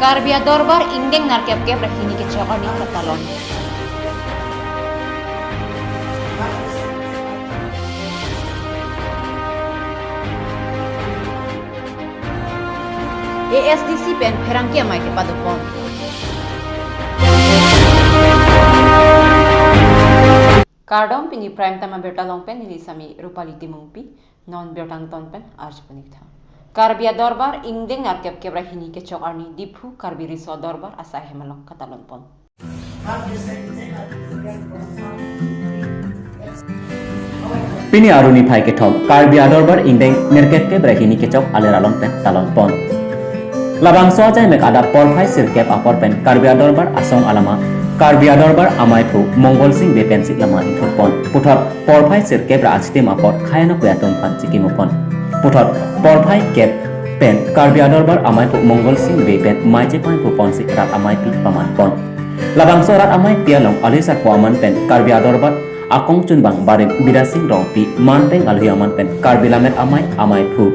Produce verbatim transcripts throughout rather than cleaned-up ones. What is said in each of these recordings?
Karbi Adorbar ingdeng nerkep kep ra hini kechok arni katalon. A S D C pen pherangke amei kepadopon. Kardom, pini Prime Time abirta along pen neli Sami Rupali Timungpi. Non birta angton pen arjuponik tha. Karbi Adorbar ingdeng nerkep kep ra hini kechok arni Diphu Karbi Riso Adorbar asai hem along katalonpon. Pini Aru niphai kethom Karbi Adorbar ingdeng nerkep kep ra hini kechok aler along pen talonpon. Labangso ajaimek adap porphai sirkep apor pen Karbi Adorbar asong alama Karbi Adorbar amaiphu Monggol Sing Bey pensi lama ingthurpon. Puthot porphai sirkep ra achitim apor khei anokve atum aphan chikimupon. Puthot porphai kep pen Karbi Adorbar amaiphu Monggol Sing Bey pen mei chepaingphuponsi rat ameipi pamanpon. Labangso rat ameipi along alohi sarpo aman pen Karbi Adorbar akongchunbang Barim Bidya Sing Rongpi, manteng alohi aman pen Karbi Lammet Amei amaiphu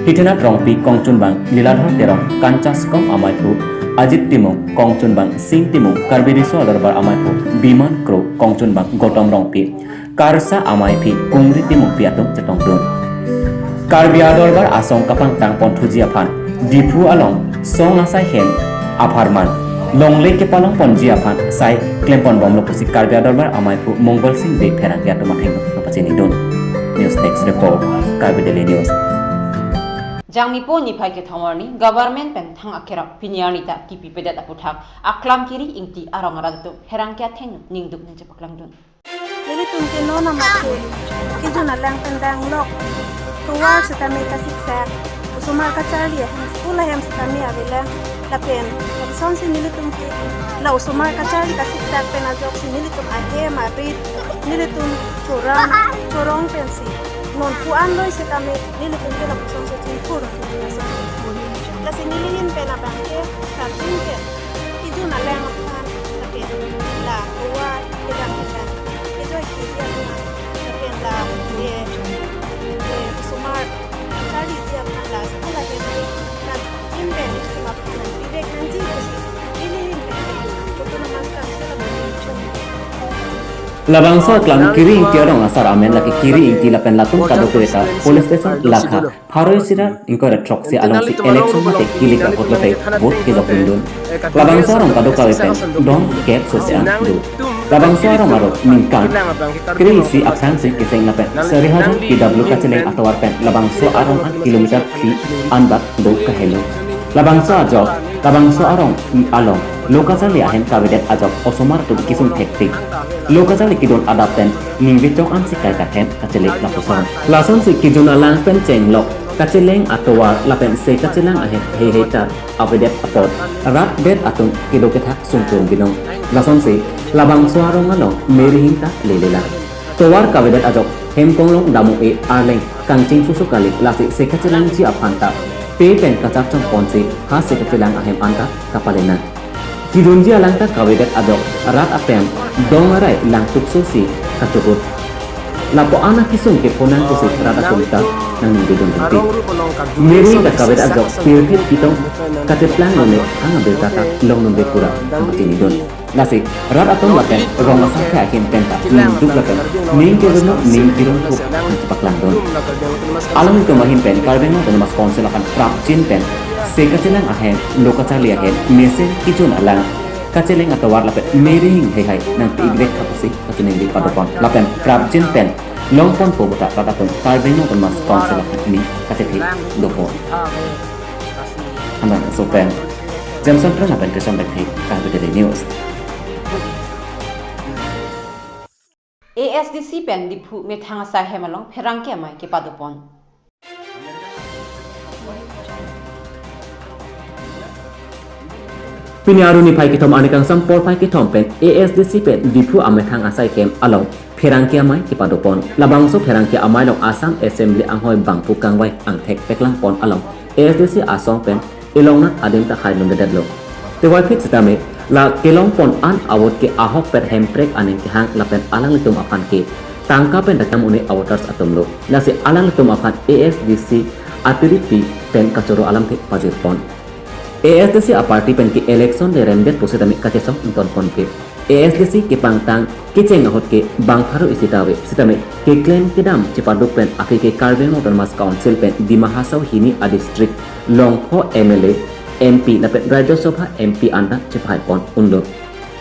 Hithinath Rongpi, kongchunbang Liladhar Terang, Kanchaskom amaiphu Ajit Timung, kongchunbang Sing Timung, Karbi Riso Adorbar amaiphu Biman Kro, kongchunbang Gotom Rongpi, Karsa ameipi Kungri Timungpi atum chetongdun. Karbi Adorbar asong kapangtangponthuji aphan Diphu along song asai hem apharman longle kepalongponji aphan sai klemponbomlo pusi Karbi Adorbar amaiphu Monggol Sing Bey pherangke atum athengno pachinidun. News Desk Report, Karbi Daily News. Jangmipo niphai kethom arni government pen thang akerap pini arni ta kipipedet aputhak aklam Kiri Ingti arong arat atum pherangke athengno ningduk ningjepaklangdun. Nelitum ke non amat ke kejun alang pen danglok. Tovar setame kasiksak, osomar kacharli ahem, school ahem setame avelang. Lapen, lasonsi nelitum ke la osomar kacharli kasiksak pen ajoksi nelitum ahem arit, nelitum choram, chorong pensi non pu-an loi setame nelitum ke lapuson si chingpur. Lasi nelihin pen abang ke, karjin ke, kejun alang aphan, lapen la tovar kedam kedam kejoi kiri aphan, lapen la, eh, eh, osomar charliji aphan, la school ahem, la jin pen school aphan nangpivek nangji pusi nelihin pen Autonomous Council aphan ningchun. Labangso aklam Kiri Ingti arong asar amen lake Kiri Ingti lapen latum kadokave ta police station lakha pharo isi ra ingkoi ra throksi alongsi election mate kilik apot lote vote kejokdundun. Labangso arong kadokave pen dong kep sose an do. Labangso arong arlo ningkan kre-isi aphrangsi keseng lapen sari hajar P W kacheleng atovar pen labangso arong an kilometer phli anbak do kahelo. Labangso ajok, labangso arong along lo kacharli ahem kavedet ajok osomar atum kesung thektik. Lo kacharli kedun adap pen ningve chok ansi kaita hem kacheleng lapuson. Lasonsi kejun alang pen chenglok kacheleng atovar lapen se kachelang ahem heihei ta avedet apot rat det atum kedo kethak sungprum binong. Lasonsi labangso arong along merihing ta lelelang. Tovar kavedet ajok hem konglong damung e arleng kangching susu kali, lasi se kachelangji aphan ta pe pen kachak chongponsi ha se kachelang ahem anta kapalenang. Kejunji alang ta kavedet ajok rat atum dong arai langtuk sosi kachobut. Lapu-an akesung kephonang pusi rat atum ta nangningjedun dunpi. Merihing ta kavedet ajok pirphit pitong kacheplang lone ang abirta ta longdunde pura nangchinidun. Lasi rat atum lapen rong asangkhe ahin pen ta ningduk lapen ning kerunok ning kerungthup nangchepaklangdun. Alanglitum ahin pen Karbi Anglong Autonomous Council aphan prapjin pen se kachelang ahem, lo kacharli ahem, mesen kejun alang kacheleng atovar lapen merihing heihei nangpi-ikvek tha pusi kachiningri padopon. Lapen prapjin pen longponpo puta rat atum Karbi Anglong Autonomous Council aphan ning kachethe dopo. Anang so pen Jameson Terang lapen Christian Bengthek, Karbi Daily News. A S D C pen Diphu methang asai hem along pherangke amei kepadopon. Pini Aru niphai kethom arni kangsam porphai kethom pen A S D C pen Diphu amethang asai hem along pherangke amei kepadopon. Labangso pherangke amei along Assam Assembly anghoi bangphu kangvai angthek paklangpon along A S D C asong pen elongnat adim ta hailongdedetlo. Tewaifit sitame la kelongpon an avote ke ahokpet Hemprek aning kehang lapen alanglitum aphan ke tangka pen dakam un-e avoters atumlo. Lasi alanglitum aphan A S D C atiripi pen kachoro alamthe pajirpon. A S D C aparty pen ke election le remdet pusitame kachesong ingtonponpe. A S D C kepangtang kecheng ahut ke bang pharo isi ta ave, sitame keklem kedam chepaduk pen aphi ke Karbi Anglong Autonomous Council pen Dima Hasao hini a district longpho M L A, M P lapen Rajya Sabha M P anta chepahaipon unlo.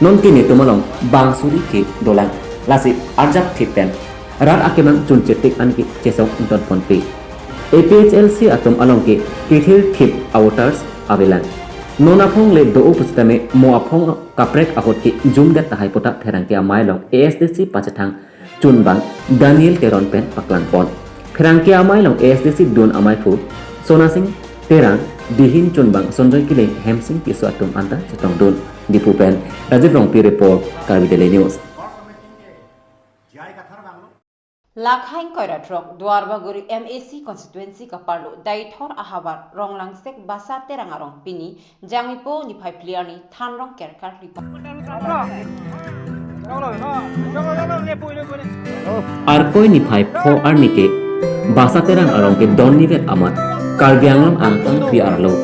Non ke netum along bang suri ke dolang, lasi arjap thip pen rat akemang chunche tik an ke chesong ingtonponpe. A P H L C atum along ke kethir thip a voters avelang. Non aphong le do-o pusitame mo aphong kaprek ahut ke jumdet tahai puta pherangke amei along A S D C pachethang chunbang Daniel Teron pen paklangpon. Pherangke amei along A S D C dun ameiphu Sona Sing Terang, dihin chunbang Sonjoy Killing, Hemsing Tisso atum anta chetongdun. Diphu pen Rajiv Rongpi report, Karbi Daily News. Lakhain koira throk Duarbagori M A C constituency kaparlo Deithor ahavar Ronglangsek Basa Terang arong pini Jangmipo niphai phli arni thanrong kerkar lipon. Arkoi niphai pho arni ke Basa Terang arong ke don nivet amat Karbi Anglong angtang pi arlo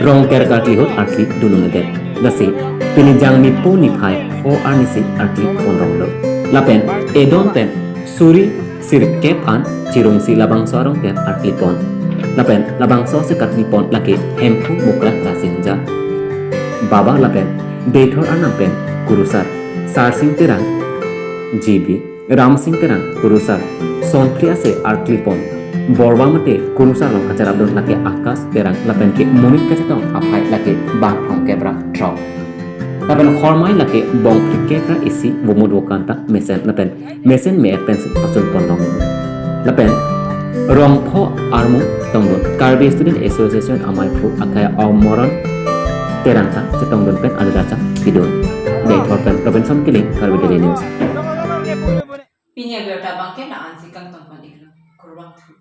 rong kerkar lihut arkli dunungdet. Lasi pini Jangmipo niphai pho arni si arkli ponronglo. Lapen edon pen suri sirkep an chirungsi labangso arong pen arklipon. Lapen labangso si karklipon lake Hemphu Muklang Rasinja, Baba lapen Deithor anam pen kurusar Sarsing Terang, G B, Ramsing Terang kurusar sonphli ase arklipon. Borwa mate kurusar along kacharapdun lake Akash Terang lapen ke monit kachetong aphai lake bang phongkep ra throk. Lapen hormai lake bong phlikep ra isi vomut vokan ta mesen lapen mesen me-et pensi pachunponlong. Lapen rongpho armu tongdun Karbi Student Association ameiphu akai Amoron Terang ta chetongdun pen alirachang pidun. Deithor pen Robinson Killing, Karbi Daily News. Pini abirta abangke la-ansi kangtongpon iklo. Kurvangthu.